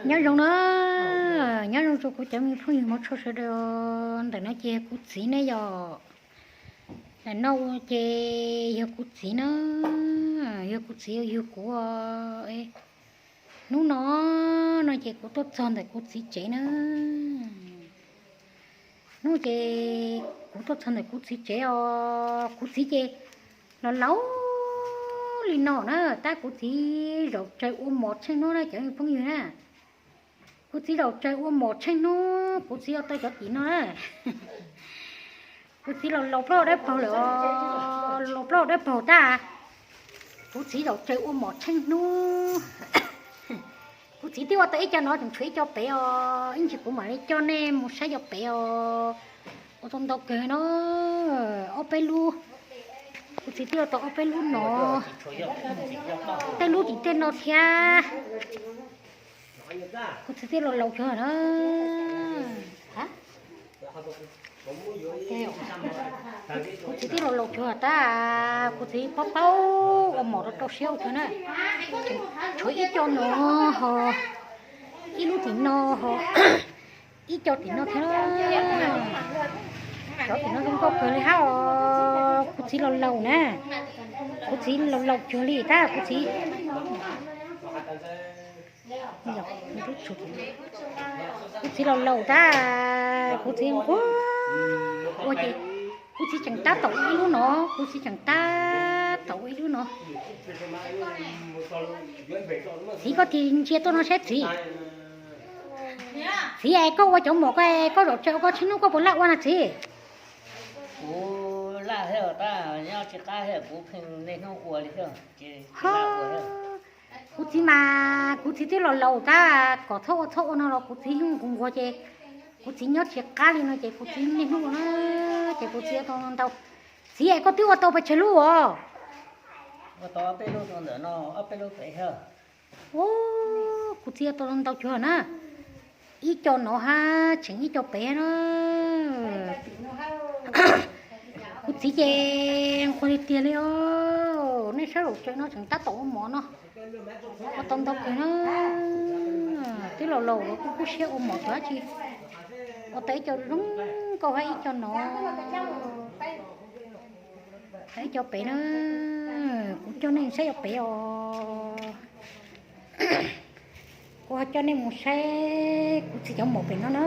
Nyob zoo na, nyob zoo rau kuv cov me phooj ywg Hmoob tshua sawv daws. Ntawm no ces yog kuv txiv ne yom. Ntawm no ces yog kuv txiv na, yog kuv txiv yug kuv. Hnub no, no ces kuv tuaj txog ntawm kuv txiv tsev na. Hnub ces kuv tuaj txog ntawm kuv txiv tsev os, kuv txiv ces los laus li no na, tab kuv txiv zaum tsaws ua mos tsheej hnub na cov me phooj ywg na. Kuv txiv zaum tsaws ua mos tsheej hnub, kuv txiv ua tau cov tim no na. Kuv txiv los laus plaub dawb paug lawm os, laus plaub dawb paug tab. Kuv txiv zaum tsaws ua mos tsheej hnub. Kuv txiv twb ua tau ib co no tseem tshuav ib co pem os, ib ntsis kuv mam li coj nej mus saib cov pem os. Ua tau ntau kawg no, ob peb lub. Kuv txiv twb ua tau ob peb lub no, tej lub tim tej no thiab. Kuv txiv twb laus laus cuag na. Kuv txiv twb laus laus cuag tab, kuv txiv paub paub ua mos rau rau siab ua cuag na. Tshuav ib co no ho, ib lub tim no ho, ib co tim no thiab. Cov tim no zoo nkauj kawg li hab os, kuv txiv laus laus na. Kuv txiv laus laus cuag li tab kuv txiv Kuv txiv laus laus tab, kuv txiv nquag ua ces kuv txiv tseem tab tom ua ib lub no, kuv txiv tseem tab tom ua ib lub no. Txiv koj tig ntsia tuaj no saib txiv. Txiv es koj ua cov mos koj es koj zaum tsaws ua koj tsheej hnub koj puas laj ua na txiv? Kuv laj thiab tab, nyob tsis qab thiab kuv pheej niaj hnub ua li thiab. Ho, kuv txiv mas kuv txiv twb laus laus tab, kom txhob ua txhob ua no los kuv txiv yeej nquag nquag ces kuv txiv nyob tsis qab li no ces kuv txiv niaj hnub ua na, ces kuv txiv ua tau ntau. Txiv es koj twb ua tau pes tsawg lub os? Ua tau ob peb lub rau ntawm no, ob peb lub pem thiab. Kuv txiv ua tau ntau cuag na, ib co no hab tseem ib co pem na. Kuv txiv ces nquag li tiag li os, nej saib zaum tsaws no tseem tab tom ua mov no, ua tau ntau kawg na. Twb laus laus los kuj kub siab ua mov tau dab tsi, ua tau ib co zoo nkauj hab ib co no, ib co pem na. Kuv coj nej saib cov pem os. Kuv ho coj nej mus saib kuv txiv cov mom pem no na.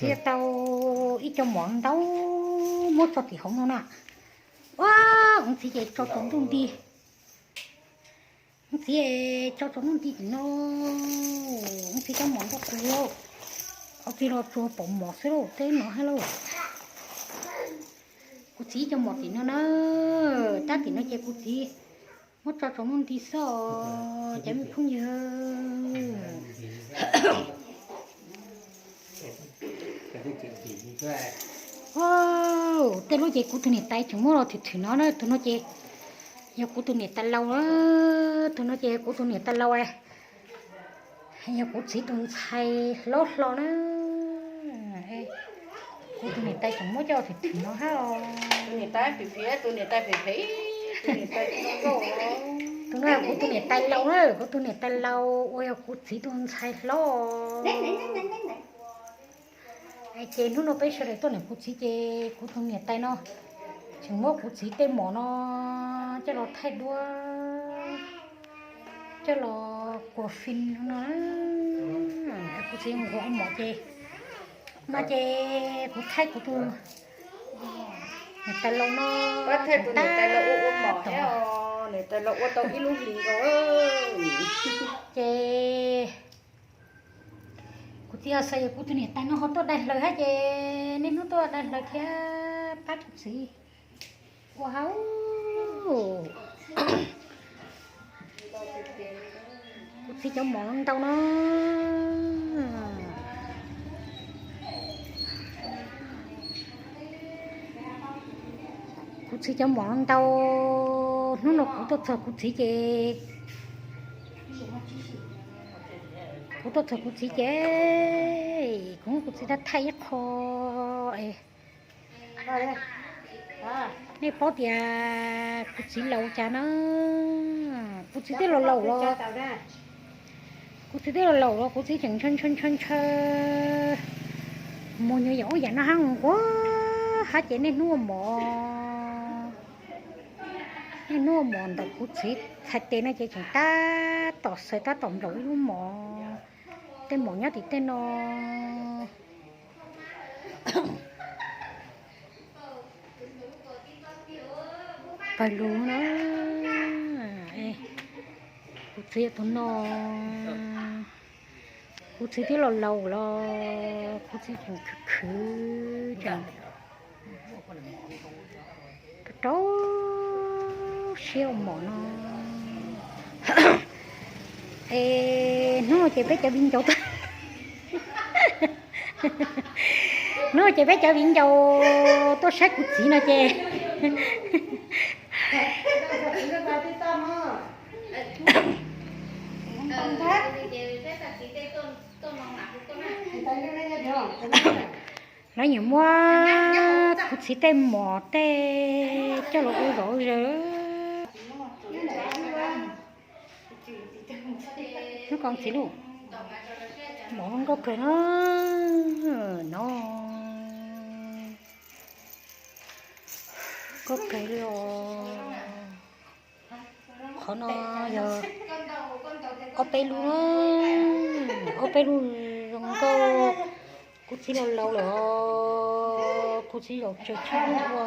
Txiv tau ib co mom ntau muab tso tim hauv no na. Ua, txiv ces tso tsaus ntuj nti. Txiv tso tsaus ntuj nti tim no. Txiv cov mom ntau kawg li. Ob txiv los tsuas pom mom xwb lauj, teb no hab lauj. Kuv txiv cov mom tim no na, tab tim no ces kuv txiv muab tso tsaus ntuj nti xwb os cov me phooj ywg. Tej lub ces kuv tus niam tais tseem muab los thwm thwm no na, tus no ces yog kuv tus niam tais laus, tus no ces kuv tus niam tais laus, yog kuv txiv tus ntxhais hlob hlo na. Kuv tus niam tais tseem muab coj thwm thwm no hab os. Tus niam tais phem phem, tus niam tais phem phem, tus niam tais zoo nkauj. Tus no kuv tus niam tais laus na, kuv tus niam tais laus uas yog kuv txiv tus ntxhais hlob. Ces hnub no peb sawv daws tuaj ntawm kuv txiv ces kuv tus niam tais no tseem muab kuv txiv tej mom no coj los thaij duab, coj los kuas fim no. Kuv txiv nquag ua mom ces, no ces kuv thaij kuv tus niam tais laus no, thaij tus niam tais laus ua mom thiab os, niam tais laus ua tau ib lub hlis nkaus. Ces kuv txiv xav yog kuv tus niam tais no ho tuaj dai hlaws hab ces niaj hnub tuaj dai hlaws thiab pab kuv txiv ua hauv. Kuv txiv cov mom ntau no. Kuv txiv cov mom ntau, hnub no kuv tuaj txog kuv txiv ces, kuv tuaj txog kuv txiv ces kuv muab kuv txiv thaij thaij ib qho. Nej paub tias kuv txiv laus cas na, kuv txiv twb laus laus los, kuv txiv twb laus laus los kuv txiv tseem ntshaw ntshaw ntshaw ntshaw mus nyuag yam ub yam no hab nquag hab ces niaj hnub ua mov, niaj hnub ua mov ntawm kuv txiv txhais tes no ces tseem tab tom xaws tab tom nplaum ib lub mov, tej mov nyob tim tej no. Pawg lug na, kuv txiv tus no, kuv txiv twb laus laus los kuv txiv tseem khwv khwv tseem rau rau siab ua mov no. Es hnub no ces peb cov viv ncaus tuaj, hnub no ces peb cov viv ncaus tuaj saib kuv txiv no ces lawv nyiam muab kuv txiv tej mov tej coj los ua zom zaws. Hnub ko txiv lauj, mov nkauj kawg no, no nkauj kawg li os. Qhov no yog ob peb lub, ob peb lub zoo nkauj. Kuv txiv laus laus lawm, kuv txiv zaum tsawg tsawg ua,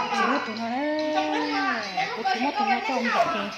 txiv muab tus no, kuv txiv muab tus no coj npaum ces